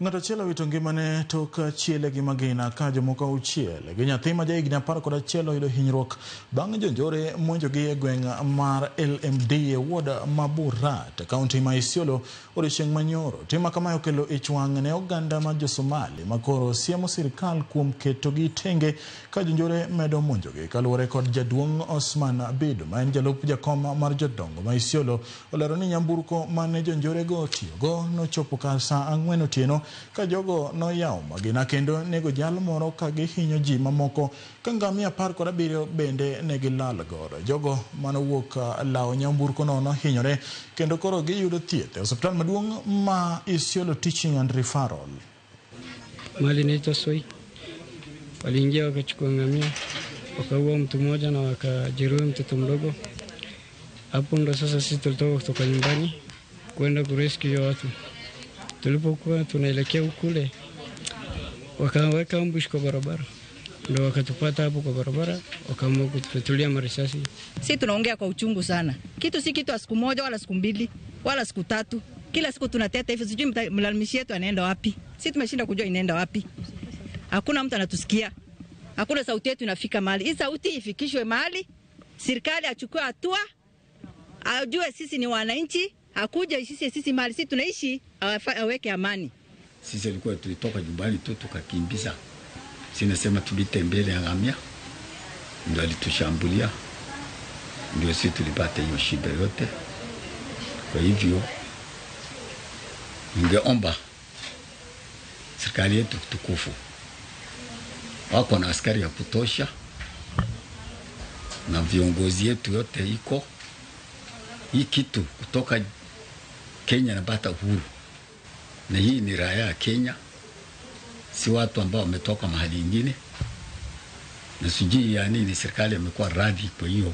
Ng'ato achiel owito ngimane tok chiele gi magina ka jomoko auchiel gi nyathi ma jahigni 11 oyudo hinyruok bang' jonjore monjogi e gweng' mar LMD e ward ma Burat, kaunti ma Isiolo odiochieng' manyoro. Tim ma kamae okelo ich wang' ne oganda mar jo-Somali ma koro siemo sirikal kuom ketogi tenge ka jonjore medo monjogi. Kaluwore kod jaduong' Osman Abido ma en jalup jakom mar jodongo ma Isiolo, olero ni nyamburko mane jonjorego otiyogo nochopo kar saa 4 otieno ka jogo noyawo magina kendo nego jal moro ka gihinyo ji mamoko ka ngamia 17 bende ne gilal godo. Jogo manowuok lawo nyamburkono nohinyore kendo koro giyudo thieth e osiptal maduong' ma Isiolo Teaching and Referral. Mali inaitwa Soi. Waliingia wakachukua ngamia, wakaua mtu mmoja na wakajeruhi mtoto mdogo. Hapo ndo sasa sisi tulitoka kutoka nyumbani kwenda kurescue watu. Tulipokuwa tunaelekea kule, wakaweka ambush kwa barabara, ndo wakatupata hapo kwa barabara, wakaamua kututulia marisasi. Si tunaongea kwa uchungu sana. Kitu si kitu siku moja wala siku mbili wala siku tatu. Kila siku tunateta hivi, sijui mlalamishi yetu anaenda wapi. Si tumeshinda kujua inaenda wapi. Hakuna mtu anatusikia. Hakuna sauti yetu inafika mahali. Hii sauti ifikishwe mahali, serikali achukue hatua, ajue sisi ni wananchi, akuja sisi mahali sisi tunaishi, aweke amani. Sisi ilikuwa tulitoka nyumbani tu tukakimbiza. Sinasema tulitembelea ngamia, ndio alitushambulia, ndio sisi tulipata hiyo shida yote. Kwa hivyo ningeomba serikali yetu tukufu, wako na askari ya kutosha na viongozi yetu yote iko hii kitu kutoka Kenya napata uhuru, na hii ni raia ya Kenya, si watu ambao wametoka mahali ingine, na sijui ya nini serikali imekuwa radhi kwa hiyo